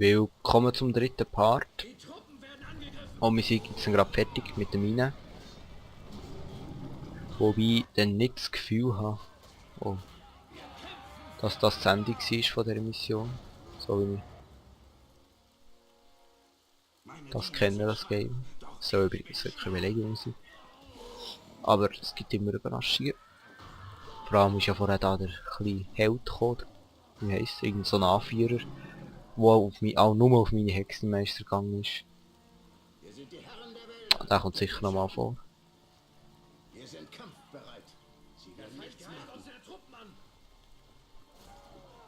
Willkommen zum dritten Part. Und wir sind jetzt gerade fertig mit der Mine. Wobei ich dann nicht das Gefühl habe, dass das die Sendung war von dieser Mission. So wie ich das kenne, das Game. Das soll übrigens wirklich eine Überlegung sein. Aber es gibt immer Überraschungen. Vor allem ist ja vorher da der kleine Held gekommen. Wie heisst er? Irgend so ein Anführer, der auch nur auf meine Hexenmeister gegangen ist. Der kommt sicher nochmal vor. Wir sind kampfbereit. Sie werden nichts machen.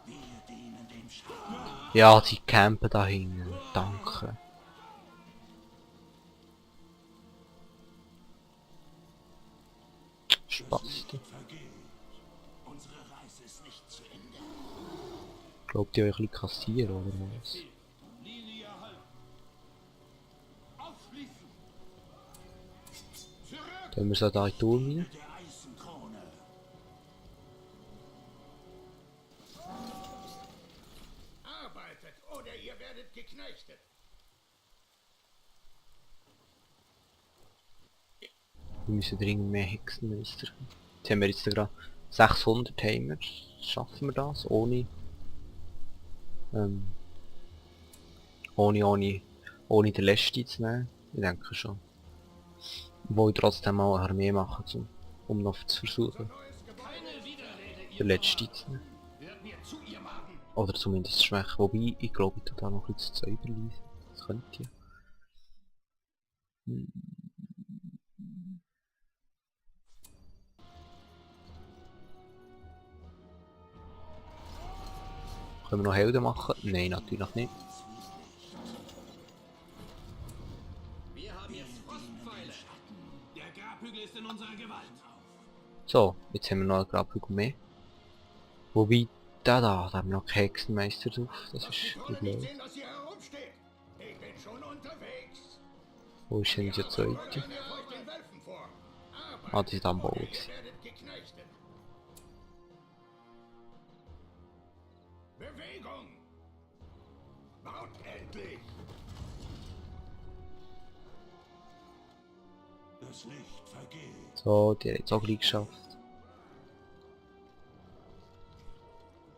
Wir dienen dem Schaden. Ja, die campen da hinten. Danke. Spaß. Unsere Reise ist nicht zu Ende. Glaubt ihr euch ein bisschen kassieren oder was? Linie halten. Aufschließen. Zurück. Können wir so da in die Tour rein? Der Eisenkrone. Arbeitet oder ihr werdet geknechtet. Wir müssen dringend mehr Hexenmeister. Jetzt haben wir jetzt gerade 600 Timer. Schaffen wir das? Ohne den letzten zu nehmen? Ich denke schon. Wo ich trotzdem mal eine Armee machen, um noch zu versuchen, den letzten zu nehmen. Oder zumindest schwächen. Wobei, ich glaube, ich tue da noch etwas zu überlesen. Das könnte ja. Können wir noch Helden machen? Nein, natürlich nicht. Wir haben jetzt Frostpfeile. Der Grabhügel ist in unserer Gewalt. So, jetzt haben wir noch einen Grabhügel mehr. Wobei, da haben wir noch keinen Hexenmeister drauf. Das ist blöd. Dass ihr herumsteht. Ich bin schon unterwegs. Wo ist denn der zweite? Ah, die sind am Bauen gewesen. Bewegung! Baut endlich! Das Licht vergeht. So, die hat jetzt auch gleich geschafft.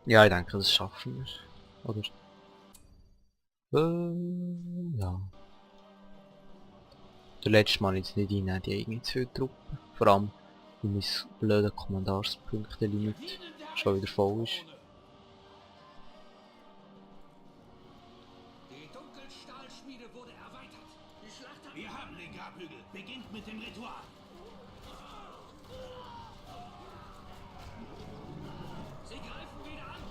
Ja, ich denke, das schaffen wir. Oder? Ja. Der letzte Mal jetzt nicht rein, die irgendwie zu viele Truppen. Vor allem, weil mein blöder Kommandarspunkte-Limit schon wieder voll ist. Die Dunkelstahlschmiede wurde erweitert. Die Schlacht. Wir haben den Grabhügel. Beginnt mit dem Ritual. Sie greifen wieder an.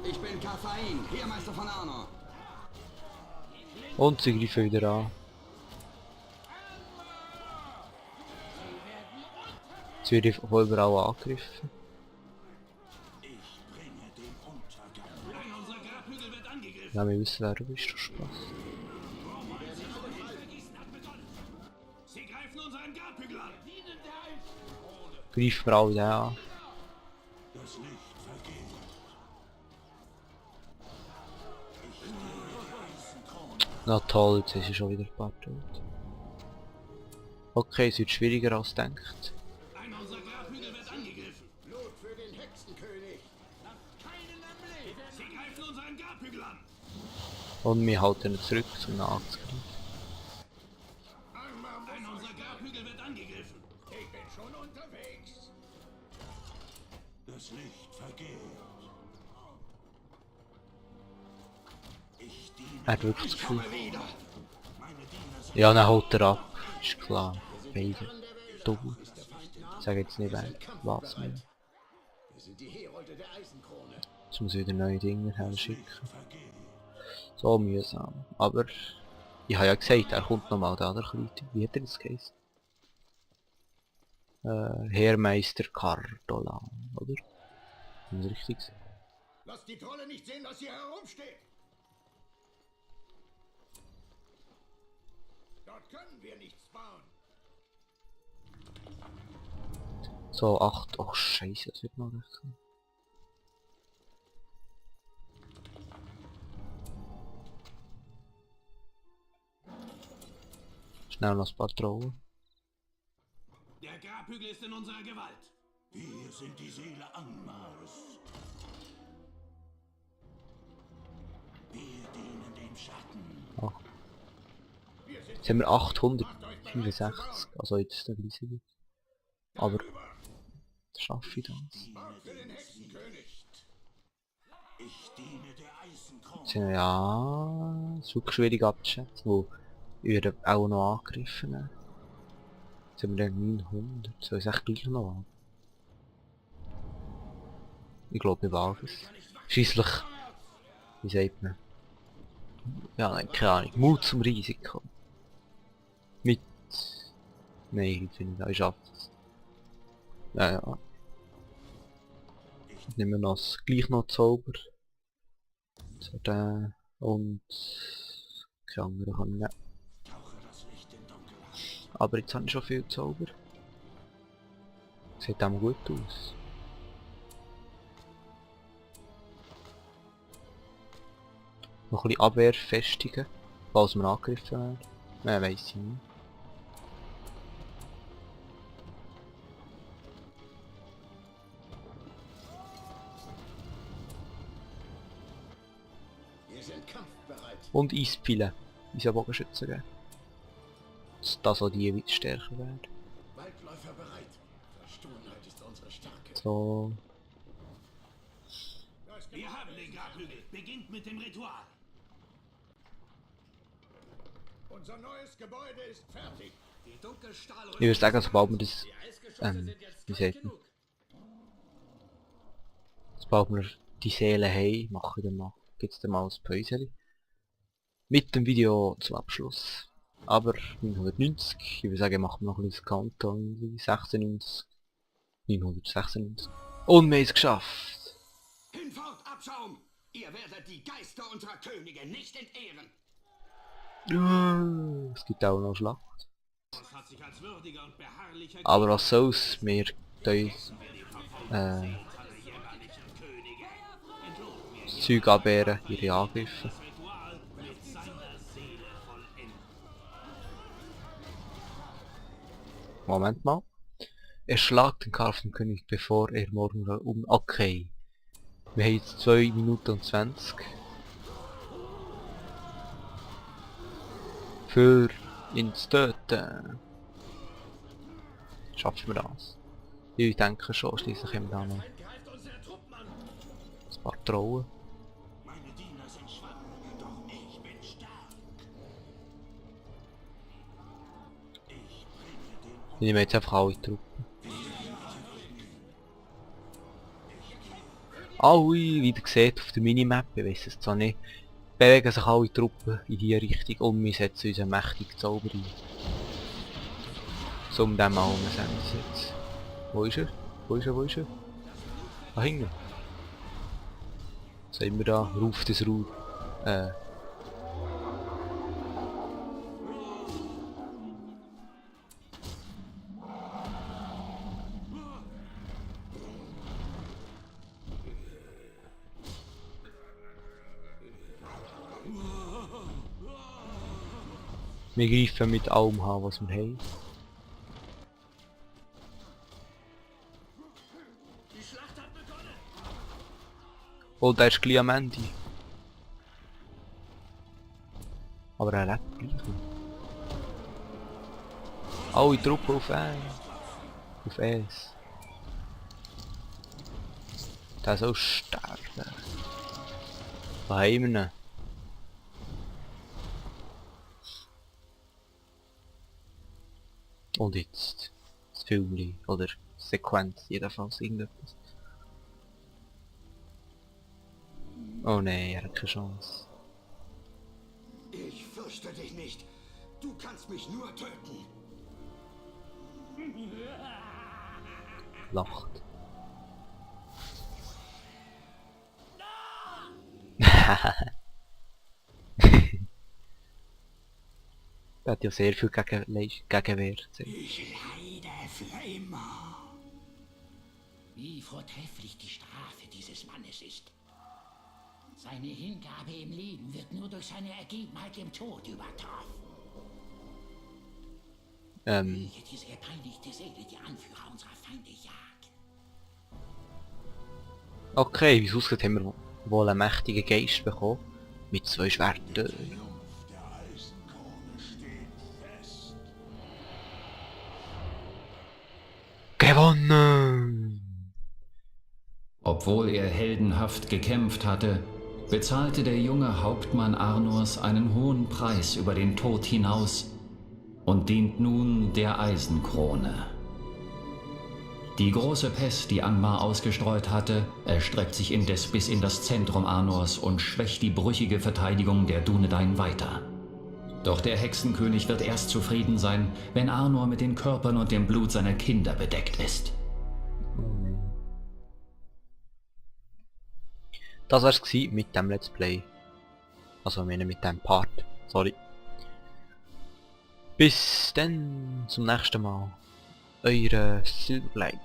Ich bin Kafain, Heermeister von Arno. Und sie greifen wieder an. Jetzt wird einfach überall angegriffen. Ich bringe den Untergang. Unser Grabhügel wird angegriffen. Ja, wir wissen, wer du bist, du Spaß. Sie greifen unseren Grabhügel an. Greifen wir alle den an. Das Licht vergeht. Na toll, jetzt ist er schon wieder ein paar tot. Okay, es wird schwieriger als gedacht. Einer unserer Grabhügel wird angegriffen. Blut für den Hexenkönig. Lasst keinen am Leben. Sie greifen unseren Grabhügel an. Und wir halten ihn zurück, zum nachzugreifen. Einer unserer Grabhügel wird angegriffen. Ich bin schon unterwegs. Das Licht vergeht. Ich diene. Er hat wirklich das Gefühl. Wieder. Meine Diener sind Ja, dann haut er ab. Ist klar. Beide. Double. Ich sage jetzt nicht weg. Was mehr. Wir sind die Herolde der Eisenkrone. Jetzt muss ich wieder neue Dinge herschicken. So mühsam. Aber ich habe ja gesagt, er kommt nochmal da, der Kleine. Wie hat er das geheißen? Heermeister Cardolan, oder? Ist das richtig? Lasst die Trolle nicht sehen, dass hier herumsteht. Dort können wir nichts bauen. So, 8. Oh Scheiße, das wird noch recht. Schnell noch ein paar Trollen. Der Grabhügel ist in unserer Gewalt. Wir sind die Seele Angmars. Wir dienen dem Schatten. Ach. Jetzt haben wir 865, also jetzt der gleiche. Aber schaffe ich das? Ich diene der Eisenkrone. Jetzt, ja, es ist wirklich schwierig abzuschätzen, wo wir werden auch noch angegriffen haben. Jetzt haben wir dann 900, soll ich es echt gleich noch haben? Ich glaube, ich wage es. Schliesslich, wie sagt man? Ja, nein, keine Ahnung. Mut zum Risiko. Mit... Nein, ich finde, ich schaffe es. Ja, ja. Ich nehme noch gleich noch Zauber. So, der und... Keine andere kann ich nicht. Aber jetzt habe ich schon viel Zauber. Sieht auch gut aus. Noch ein bisschen Abwehr festigen, falls wir angegriffen werden. Nein, weiss ich nicht. Wir sind kampfbereit. Und Eispillen. Unser Bogenschützen geben. Dass auch die stärker werden. Waldläufer bereit. Verstohlenheit ist unsere Stärke. So. Wir haben den Grabhügel. Beginnt mit dem Ritual. Unser neues Gebäude ist fertig. Die Dunkelstahl Ich würde sagen, sobald wir das... wie sagt man? Sobald wir die Seele haben, machen wir dann mal, gibt es dann mal ein Päuschen. Mit dem Video zum Abschluss. Aber 990, ich würde sagen, machen wir noch ein bisschen Countdown, 96, 996. Und wir haben es geschafft! Hinfort, Abschaum! Ihr werdet die Geister unserer Könige nicht entehren. Es gibt auch noch Schlacht. Es hat sich als würdiger und beharrlicher Aber was soll's, wir tun das Zeug abwehren, ihre Angriffe. Ritual mit seiner Seele vollenden. Moment mal. Erschlagt den Karpfenkönig, bevor er morgen Okay. Wir haben jetzt 2 Minuten und 20. Für ihn zu töten. Schaffen wir das? Ich denke schon, schließlich haben wir da noch Greift unsere Truppen an. ein paar Trollen. Meine Diener sind schwach, doch ich bin stark. Ich bringe den Ich nehme jetzt einfach alle Truppen. Alle, wie ihr seht auf der Minimap, ich weiss es zwar nicht, bewegen sich alle Truppen in die Richtung und wir setzen unseren mächtigen Zauber ein. So um den mal senden sie jetzt. Wo ist er? Wo ist er? Wo ist er? Da hinten. Was haben wir da? Ruf des Ruhr. Wir greifen mit allem an, was wir haben. Die Schlacht hat begonnen. Oh, der ist gleich am Ende. Aber er lebt gleich noch. Alle Truppen auf eins. Auf eins. Der soll sterben. Da haben wir ihn. Und jetzt das Filmli oder Sequenz jedenfalls irgendetwas. Oh nein, er hat keine Chance. Ich fürchte dich nicht. Du kannst mich nur töten. Lacht. Er hat ja sehr viel Gegenwehr. Ich leide für immer. Wie vortrefflich die Strafe dieses Mannes ist. Seine Hingabe im Leben wird nur durch seine Ergebenheit im Tod übertroffen. Möge diese gepeinigte Seele die Anführer unserer Feinde jagen. Okay, wie es aussieht, haben wir wohl einen mächtigen Geist bekommen. Mit 2 Schwertern. Gewonnen! Obwohl er heldenhaft gekämpft hatte, bezahlte der junge Hauptmann Arnors einen hohen Preis über den Tod hinaus und dient nun der Eisenkrone. Die große Pest, die Angmar ausgestreut hatte, erstreckt sich indes bis in das Zentrum Arnors und schwächt die brüchige Verteidigung der Dunedain weiter. Doch der Hexenkönig wird erst zufrieden sein, wenn Arnor mit den Körpern und dem Blut seiner Kinder bedeckt ist. Das war's gewesen mit dem Let's Play. Also ich meine mit dem Part. Sorry. Bis dann zum nächsten Mal. Eure Silverblade.